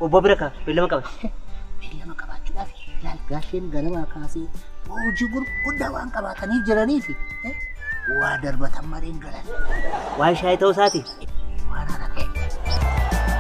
Obbo bira ka beellama qaba. Beellama qabaachuudhaaf ilaal gaasheen ganamaa kaasee hojii gurguddaa waan qabaatanii jiraniif waa darbatan malee hin galan. Waan shaayii ta'uu isaati. Waan haala ta'e.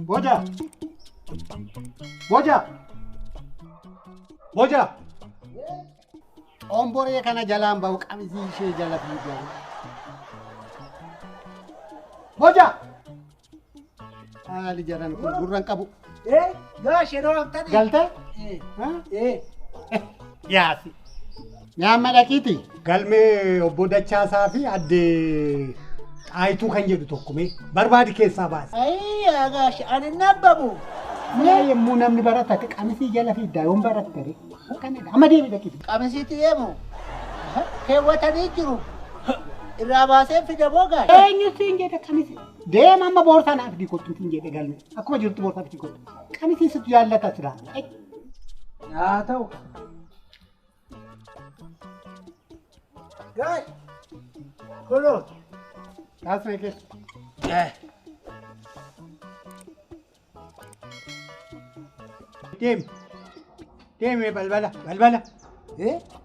Boca! Boca! Boca! Omboree kana jalaan bahu qamisii ishee jala fiigaa. Boca! Haali jaran kun gurra hin qabu. Gaash yeroo amtanii. Galtee? Yaasi. Nyaamma dhaqiiti. Galmee obbo Dachaasaa fi addee Xaayituu kan jedhu tokko mee barbaadi keessaa baasi. Ayyaa gaash ani nabbabu. Mee yommuu namni baratate qamisii jala fiiddaa yoon baratte kanadha. Amma deemi dhaqiiti. Qamisiitti deemu keewwatanii jiru. Irraa baasee fida moo gaash? Eenyu siin jedhe qamisii? Deema amma boorsaa naaf fidii kottu siin jedhe galme. Akkuma jirtu boorsaa fidii kottu. Qamisii situ jaallata silaa. Haa ta'u. Gaash. Kunoo. Kaasnee keessa. Deemi. Deemi balbala. Balbala.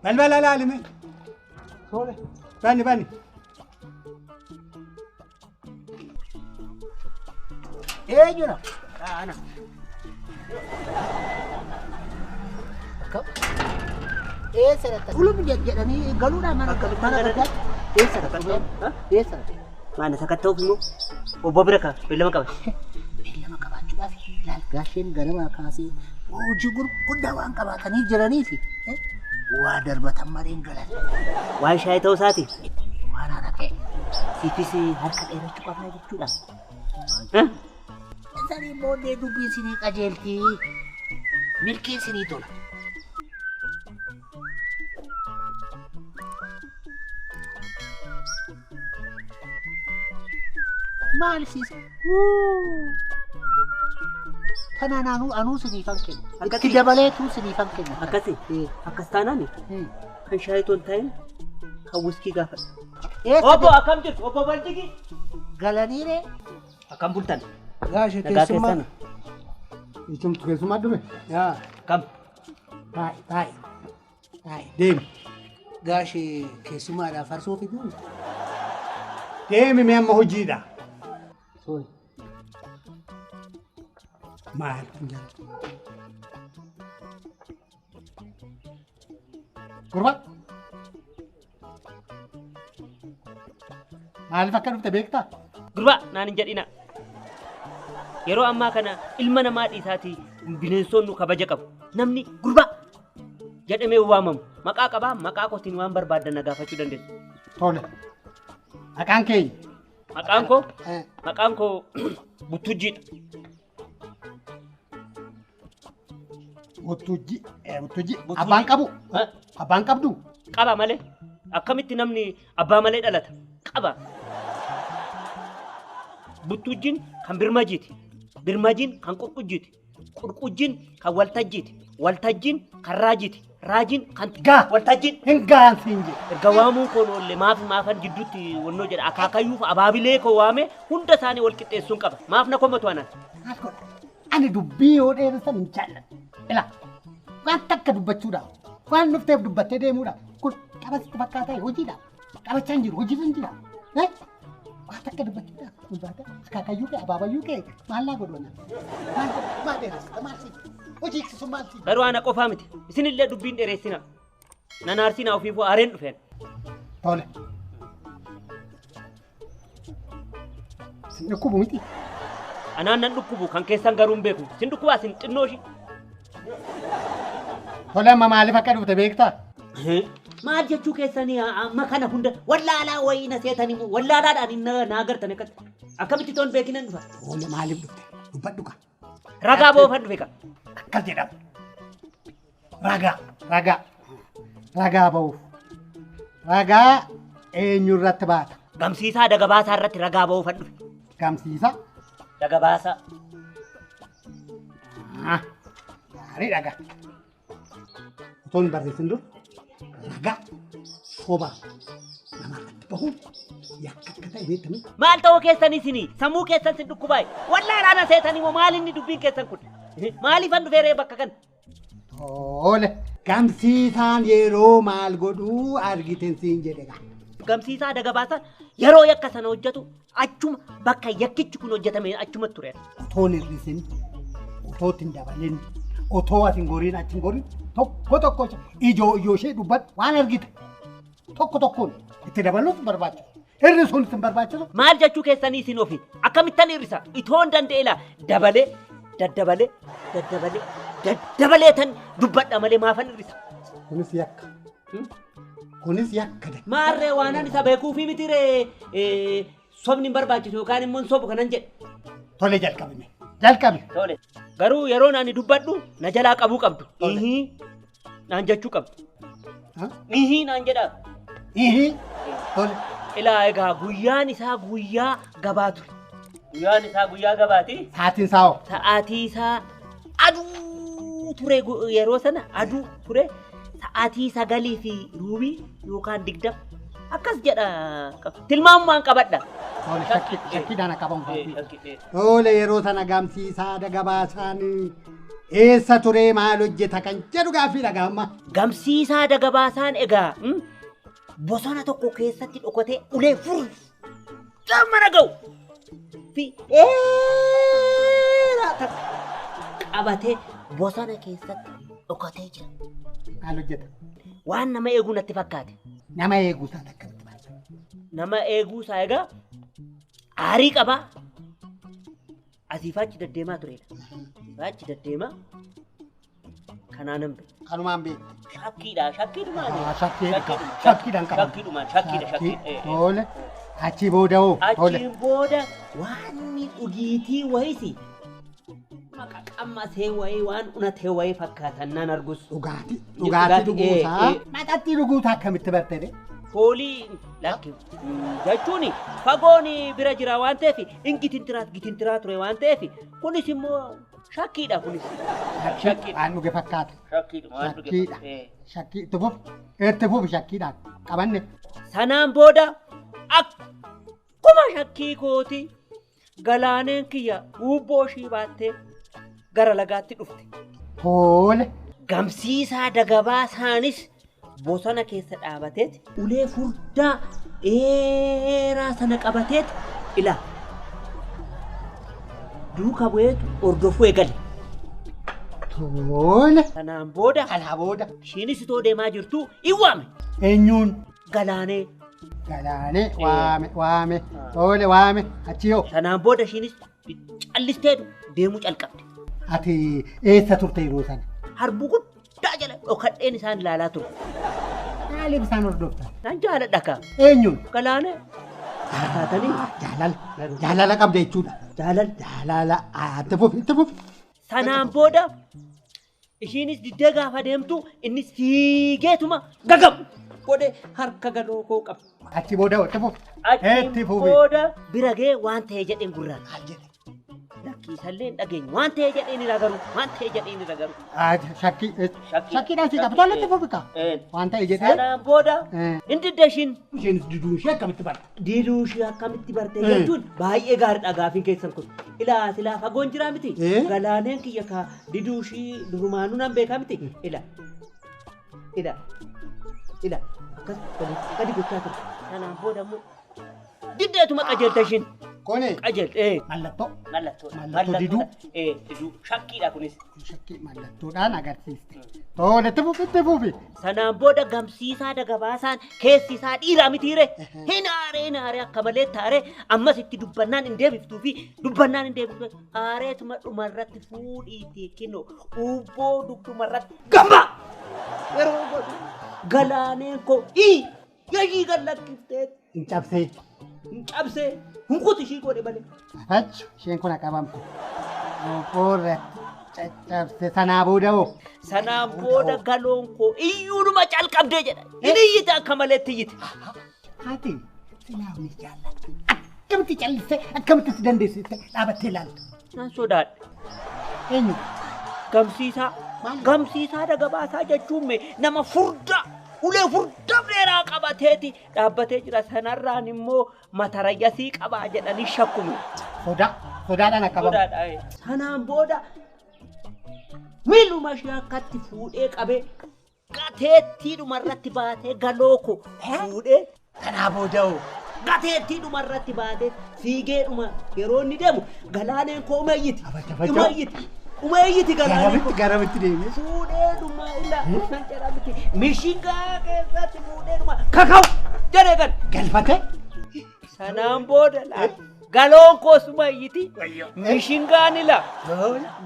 Balbala laalime. Tole. Bani bani. Eenyudha? Ana. Akkam? Eessa dhaqxa? Ulum jedhanii galuudhaan mana mana gargaara. Eessa dhaqxa? Eessa dhaqxa? Maana sakatta'uuf immoo obbo bira ka beellama qaba. Beellama qabaachuudhaaf ilaal gaasheen ganamaa kaasee hojii gurguddaa waan qabaatanii jiraniif waa darbatan malee hin galan. Waan shaayii ta'uu isaati. Waan haala ta'e. Siifis harka dheerachuu qabnaa jechuudha. Sanii booddee dubbiin sinii qajeelti. Milkiin sinii tola. Maal siis? Tanaan anuu siniifan kenna. Itti dabaleetuu siniifan kenna. Akkasi? Akkas taanaan kan shaayii toon ta'in kan wiskii gaafadha. Obbo akkam jirtu? Obbo Baljigi? Galaniiree? Akkam bultan? Gaashe Nagaa keessummaa. keessan. Ijumtu keessummaa dhufe? Yaa. Kam? Taa'i taa'i. Taa'i deemi. Gaashe keessummaadhaaf farsoo fiduu? Deemi mee amma hojiidha. Tole. Maal kun jala? Gurbaa. Maaliif akka dhufte beektaa? Gurbaa naan hin jedhina. Yeroo ammaa kana ilma namaa dhiisaatii bineensonni kabaja qabu. Namni gurbaa jedhamee waamamu maqaa qabaa maqaa kootiin waan barbaaddan na gaafachuu dandeessu. Tole. Maqaan keenya? Maqaan koo? Maqaan koo Buttujjiidha. Buttujji. Buttujji. Abbaan qabu? Abbaan qabdu? Qaba malee. Akkamitti namni abbaa malee dhalata? Qaba. Buttujjiin kan birmajiiti. Birmajiin kan qurqujjiiti. Qurqujjiin kan waltajjiiti. Waltajjiin kan raajiiti. Raajiin kan Gaa! Waltajjiin. Hin gaan siin jedhe. Erga waamuun koon oolle maaf maafan jidduutti wannoo jedha. Akaakayyuuf abaabilee koo waame hunda isaanii wal qixxeessuun qaba. Maaf na komatu anaan? Maal godha? Ani dubbii yoo dheeressan hin jaalladhu. Ilaa waan takka dubbachuudhaaf waan dhufteef dubbattee deemuudhaaf kun qabasitti fakkaataa hojiidhaaf qabachaa hin jiru hojiirra hin jira. Waan takka dubbachuudhaaf ulfaata akaakayyuu kee abaabayyuu kee maal naa godhu anaan? Maal godhu? Maal dheeressita? Maal si? Hojii eegsisu maal si? Garuu ana qofaa miti. Isinillee dubbiin dheeressina. Nan aarsinaa ofiifuu aareen dhufeen. Tole. Sin dhukkubu miti? Anaan nan dhukkubu kan keessan garuu hin beeku. Sin dhukkubaa sin xinnoo ishii. Tole amma maaliif akka dhufte beektaa? Maal jechuu keessanii amma kana hunda wallaalaa wayii na seetanii wallaalaadhaan na agartan akkamitti toon beekinan dhufa? Tole maaliif dhufte? Dubbadhu kaa. Ragaa boofan dhufe kaa. Akkas jedhama. Ragaa ragaa ragaa ba'uuf. Ragaa eenyurratti baata? Gamsiisaa Dagabaasaa irratti ragaa ba'uufan dhufe. Gamsiisaa? Dagabaasaa. Gaarii dhagaa. Otoo hin barreessin dura ragaa sobaa namarratti bahuun yakka akka ta'e beektamee. Maal ta'uu keessan isinii sammuu keessan sin dhukkubaa'e wallaalaa na seetanii moo maal inni dubbiin keessan kun? Maaliifan dhufee ree bakka kana? Tole gamsiisaan yeroo maal godhuu argiten siin jedhe gaa. Gamsiisaa Dagabaasaa yeroo yakka sana hojjetu achuma bakka yakkichi kun hojjetame achuma ture. Otoo hin hir'isin, otoo hin dabalin, otoo ati hin goriin achi hin goriin tokko tokko ijoo ijoo ishee dubbadhu waan argite tokko tokkoon itti dabaluus barbaachisu. Hir'isuun isin barbaachisu. Maal jechuu keessanii isin ofi akkamittan hir'isa itoo hin danda'e dabalee daddabalee daddabalee daddabalee tan dubbadha malee maafan hir'isa. Kunis yakka. Kunis yakka. Maarree waanan isa beekuufi miti ree sobni hin barbaachisu yookaan immoo hin sobu kanan jedhe. Tole jalqabime. Jalqabi. Tole. Garuu yeroo ani dubbadhu na jalaa qabuu qabdu. Ihii naan jechuu qabdu. Ihii naan jedhaa. Ihii. Tole. Ilaa egaa guyyaan isaa guyyaa gabaa ture. Guyyaan isaa guyyaa gabaati. Sa'aatiin isaa hoo? Sa'aatii isaa aduu ture yeroo sana aduu ture. Sa'aatii 9:15 yookaan 20 akkas jedha. Tilmaamumaan qabadha. Tole shakkiidhaan akka qabamu. Tole yeroo sana Gamsiisaa Dagabaasaan eessa ture maal hojjeta kan jedhu gaaffii dhaga'ama. Gamsiisaa Dagabaasaan egaa bosona tokko keessatti dhokatee ulee furdaa mana ga'u fi dheeraa takka qabatee bosona keessatti dhokatee jira. Maal hojjeta? Waan nama eeguu natti fakkaate. Nama eeguu isaa akkamitti baasa? Nama eeguu isaa egaa aarii qabaa. Asiif achi deddeemaa turedha. Asiif achi deddeemaa kanaanan beeku. Kanumaan beekte. Shakkiidha shakkiidhumaan. Shakkiidhaan qabamu. Shakkiidhumaan shakkiidha shakkiidha. Tole achi booda hoo? Achiin booda waan dhugiitii wayisi maqaa qammasee wayii waan unatee wayii fakkaatan naan argus. Dhugaatii dhugaatii dhuguusaa maxaxxii dhuguusaa akkamitti barte? Foolii lakki jechuun fagoon bira jira waan ta'eef in gitintiraa ture waan ta'eef kunis immoo shakkiidha kunis. Shakkiidha. Waan dhuge fakkaata. Shakkiidha waan dhuge fakkaata. Shakkii itti fufi shakkiidhaan qabanne. Sanaan booda akkuma shakkii kooti galaaneen kiyya huubboo ishii baattee gara lagaatti dhufte. Tole. Gamsiisaa Dagabaasaanis bosona keessa dhaabateeti ulee furdaa dheeraa sana qabateeti ilaa duuka bu'eetu hordofuu eegale. Tole. Sanaan booda. Kanaa booda. Ishiinis itoo deemaa jirtu in waame. Eenyuun? Galaanee. Galaanee waame waame tole waame achi yoo. Sanaan booda ishiinis callistee deemuu calqabde. Ati eessa turte yeroo sana? Harbuu guddaa jala dhokadheen isaan ilaalaa ture. Maaliif isaan hordofta? Nan jaaladha kaa. Eenyuun? Galaanee. Taatanii. Jaalala. Jaalala qabda jechuudha. Jaalala. Jaalala. Itti fufi itti fufi. Sanaan booda ishiinis diddee gaafa deemtu innis fiigeetuma gagamu godhe harka galoo koo qaba. Achi booda itti fufi. Achi booda bira ga'ee waan ta'e jedheen gurraan. Maal jedhe? Lakkiisallee hin dhageenye waan ta'e jedheen irra garuu waan ta'e jedheen irra garuu. Shakkiidhaan si qaba. Tole itti fufi kaa. Waan ta'e jedhee. Sanaan booda hin didde ishiin. Isheenis diduu ishee akkamitti barte? Diduu ishee akkamitti barte jechuun baay'ee gaariidha gaafiin keessan kun. Ilaa silaa fagoon jiraa miti. Galaaneen kiyya kaa diduu ishii durumaanuu nan beekaa miti. Ila ila ila akkas gadi gochaa ture. Sanaan booda immoo diddeetuma qajeelte ishiin. Kuni Qajeelte. Mallattoo. Mallattoo. Mallattoo diduu. Diduu. Shakkiidha kunis. Shakkii mallattoodhaan agarsiiste. Tole itti fufi itti fufi. Sanaan booda gamsiisaa dagabaasaan keessi isaa dhiiraa mitiire. Hin aaree hin aaree akka malee taaree ammas itti dubbannaan hin deebiftuu fi dubbannaan hin deebiftu. Aareetuma dhumarratti fuudhiitii kinoo ubboo dugdumarratti gamba! Yeroo godhu galaaneen koo ii yayii gallakkiftee Hin cabsee. hin cabsee hin kuti ishii godhe malee. Achu isheen kun qabamte. Boqorratti caccabse sanaa booda hoo. Sanaan booda galoon koo iyyuudhuma calqabdee jedha. Hin iyyite akka maleetti iyyite. Haati silaa ni jaallatta. Akkamitti callistee akkamitti si dandeessiste dhaabattee ilaalta. Nan sodaadhe. Eenyu? Gamsiisaa. Gamsiisaa dagabaasaa jechuun mee nama furdaa ulee furdaa dheeraa qabateeti dhaabbatee jira. Sanarraan immoo matarayyasii qabaa jedhanii shakkume. Sodaa. Sodaadhaan akka qabamu. Sodaadha. Sanaan booda miiluma ishee akkatti fuudhee qabee gateettii dhumarratti baatee galoo koo fuudhee Kanaa booda hoo. gateettii dhumarratti baatee fiigee dhuma yeroo inni deemu galaaneen koo uma iyyiti. Abacha faca'u. Uma iyyiti. Uma iyyiti galaaneen koo. Garamitti garamitti deemee. Fuudhee dhuma ila nan jedhaa miti mishingaa keessatti fuudhee dhuma kakaw jedhee gan. Galfatee. Sanaan booda laa galoon koo suma iyyiti mishingaan ila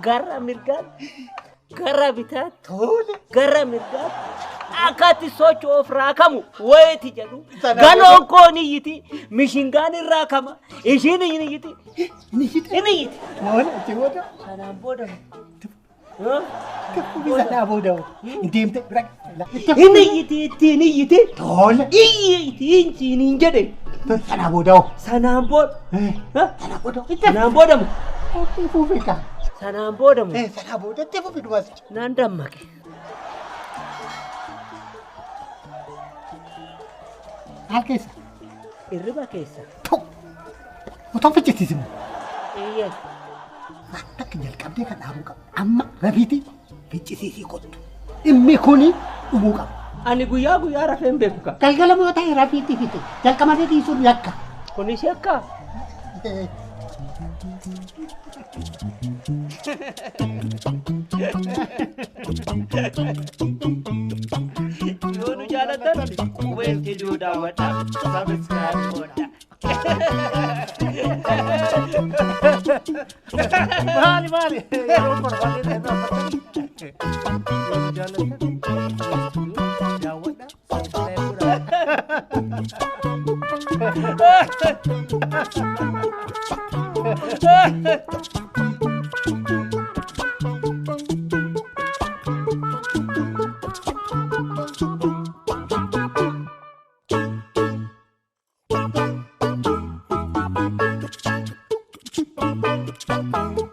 gara mirgaatti gara bitaatti Tole. gara mirgaatti akkatti socho'uuf raakamu wayiiti jedhu Sanaan galoon koo ni iyyiti mishingaan hin raakama ishiin hin iyyiti Ni hidhe. hin iyyiti. Tole achi booda. Sanaan booda Itti fufi sanaa booda hoo. Hin deemte bira. Itti hin iyyiti ittiin iyyiti. Tole. Iyyiti inchiin hin jedhe. Sanaa booda hoo. Sanaan booda. Sanaa booda hoo. Itti Sanaan booda mu. Itti fufi kaa. Sanaan booda mu. Sanaa booda itti fufi dumas. Naan dammaqe. Maal keessa? Hirriba keessa. Otoo fichisiisimu. Eeyyee. Waan takka jalqabdee kan dhaabuu qabdu. Amma rafiitii fichisiisii kottu. Dhimmi kuni dhumuu qaba. Ani guyyaa guyyaa rafee hin beeku ka. Galgala moo ta'e rafiitii fixe. Jalqabatee dhiisuun yakka. Kunis yakka. Yoo nu jaalatan qubee itti daawwadhaa. Subscribe godhaa. Maali maali yeroo barbaadne irraa Yoo nu jaallattan daawwadhaa subscribe godhaa. Thank you.